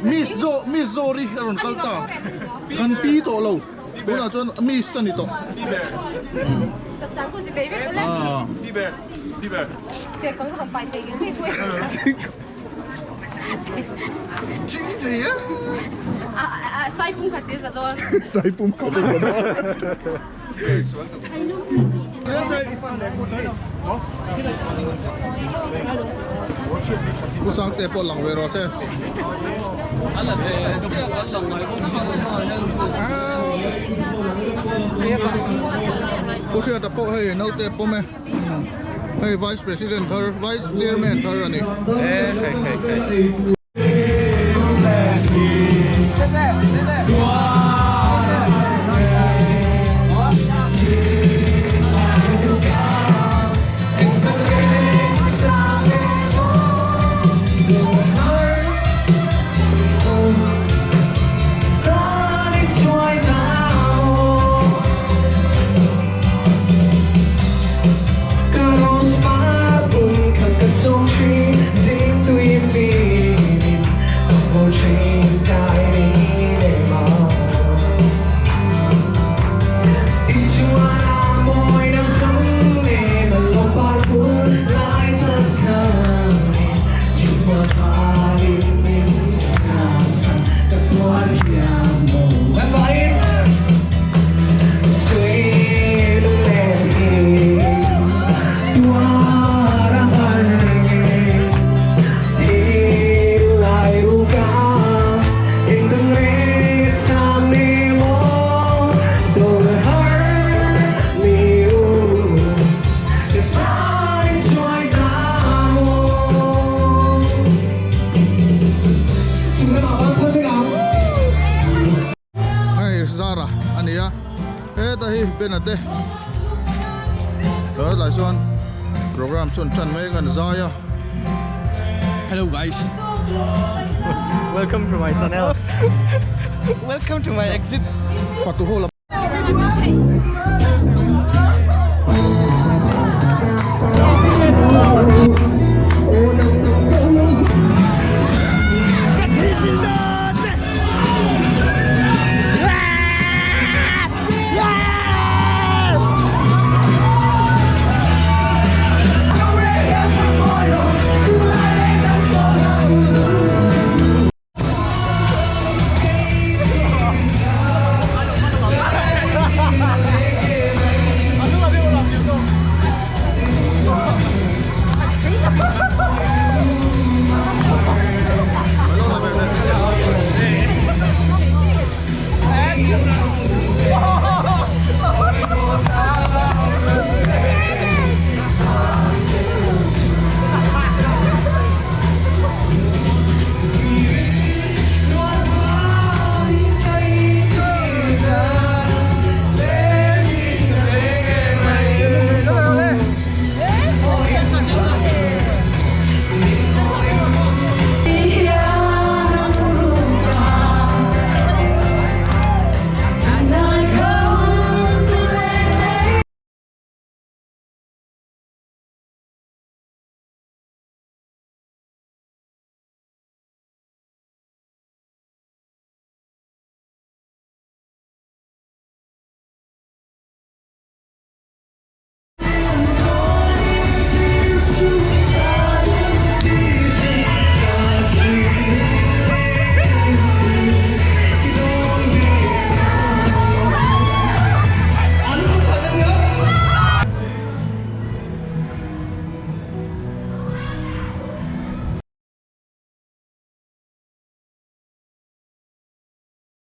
Miss Jo Miss Zawri a rawn kal ta kan pi tawh lo tunah chuan Miss a ni tawh Ching thei e Saipum khat a za dawn. Pu Sangte pawh lang ve rawh se. Pu Hriata pawh hei naute pawm e. Hei Vice President thar, Vice Chairman thar a ni. Hei Zara a ni a, heta hi Bena te helai chuan program chu an tan mek a an zai a. Hello guys. Welcome to my channel. Welcome to my exit. Fatu ho la.